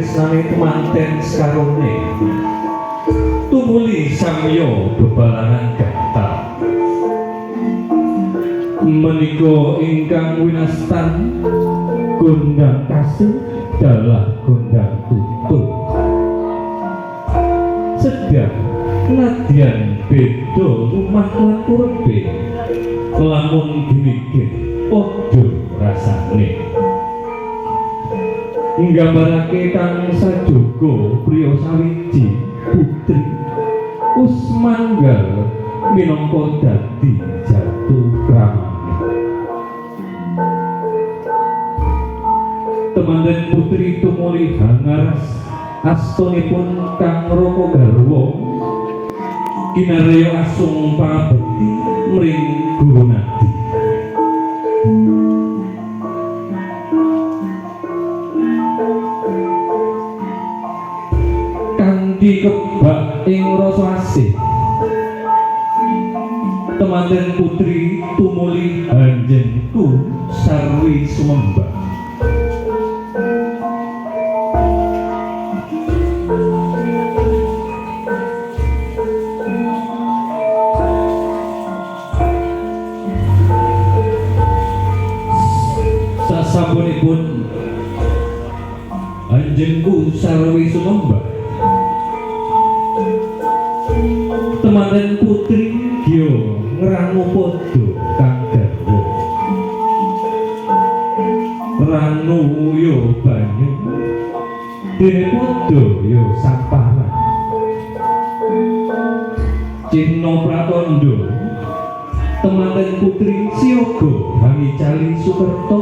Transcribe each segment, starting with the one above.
katresnane temanten sakarone tumuli samya bebalangan gatal. Menika ingkang winastan gondang kasih dalah gondang tutul. Sedang nadyan beda lumah lan kurepe, lamun ginigin padha rasane. Nggambarake kang sajoga priya sawiji putri Usmanggal minangka dadi jatuh kramane. Temanten putri tumuli hangaras astonipun kang Raka garwa kinarya asung pangabekti mring Guru Nadi. Kanthi kebak ing rasa asih temanten putri tumuli anjenku sarwi sumembah. Sasampunipun anjenku sarwi sumembah, temanten putri gya ngrangu padha kang garwa. Ranu ya banyu dene padha ya samparan. Cina pratandha temanten putri siaga hangicali sukerta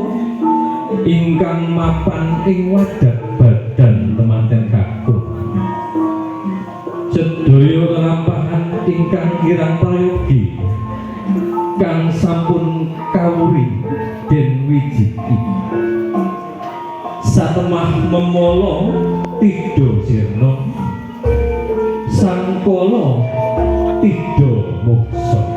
ingkang mapan ing wadah badan temanten kakung. Sedaya lelampahan ingkang kirang prayogi kang sampun kawuri den wijiki. Satemah memala tidha sirna, sangkala tidha moksa.